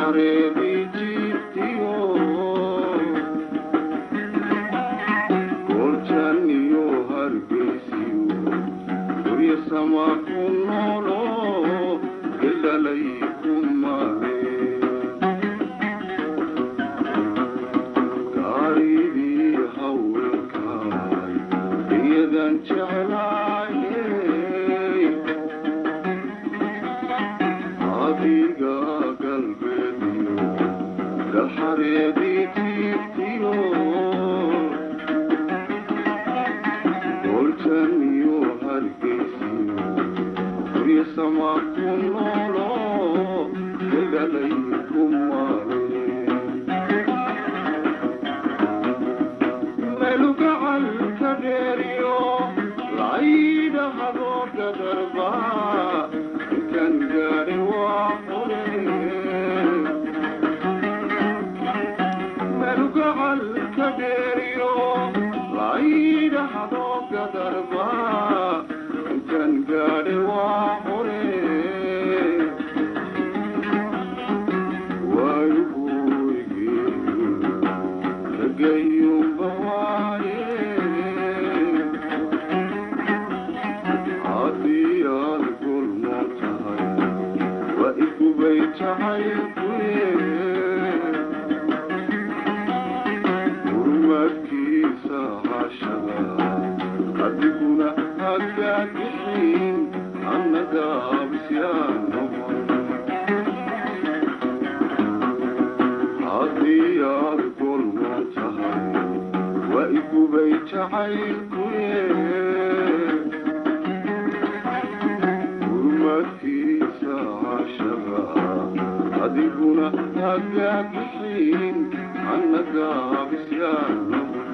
Galxareedii jiiftiyo gooljaaniyo hargeysiyo gurya sama ku noolo geldhalay ku maale gaaridii haweenkaay iyadan jeclaayey adiga galbeediyo galxareedii jiiftiyo gooljaaniyo hargeysiyo gurya sama ku noolo geldhalay ku maale meelugacal ka dheeriyo laydhahado gadarba intaan gaadhi waa hore meelugacal ka dheeriyo laydhahado gadarba intaan gaadhi waa hore waayuhuygii kagayumba waaye haddii aad gulmoon tahay waa igubay jacaylkuye gurmadkiisa cashada adiguna hagaagixin annagaabisyaa noqon haddii aad gulmoon tahay waa igubay jacaylkuye gurmadkiisa cashada adiguna hagaagixin annagaabisyaa noqon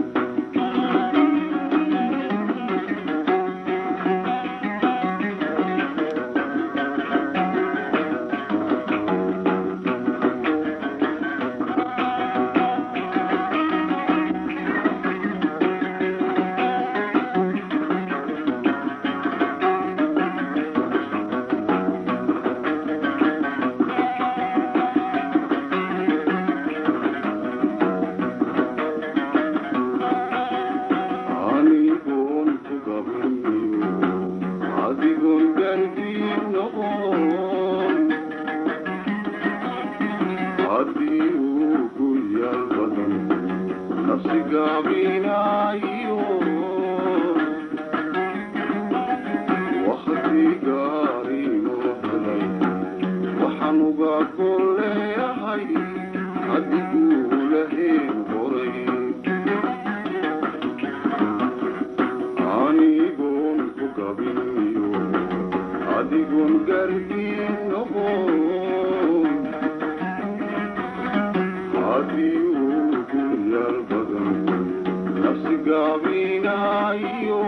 anigoon ku gabinayo adigoon gardiin noqon haddii uu ku yaal badan nafsi gaabinaayo wakhti gaariinoo helay waxaan uga golleeyahay adiguu lahayn horay anigoon ku gabinayo adigoon gardiin noqon haddii uu ku yaal badan nafsi gaabinaayo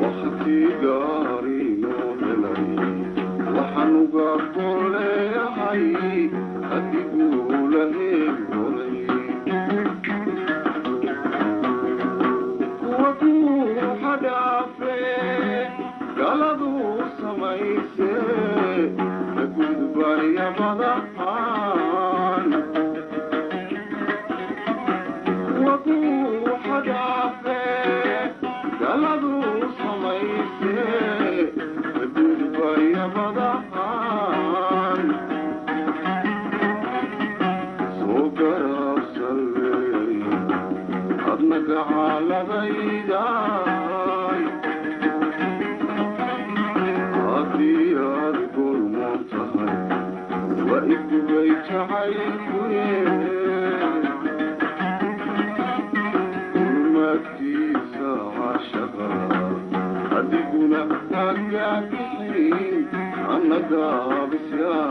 wakhti gaariinoo helay waxaan uga golleeyahay adiguu lahayn horay kuwa kuuxa dhaafe galadu samayse ka gudbaya madaxaan kuwa kuuxa dhaafe galadu samayse ka gudbaya madaxaan soo garabsaley adna gacaaladaydaay haddii aad gulmoon tahay waa igubay jacaylkuye gurmadkiisa cashaqa adiguna hagaagixin annagaabisyaa.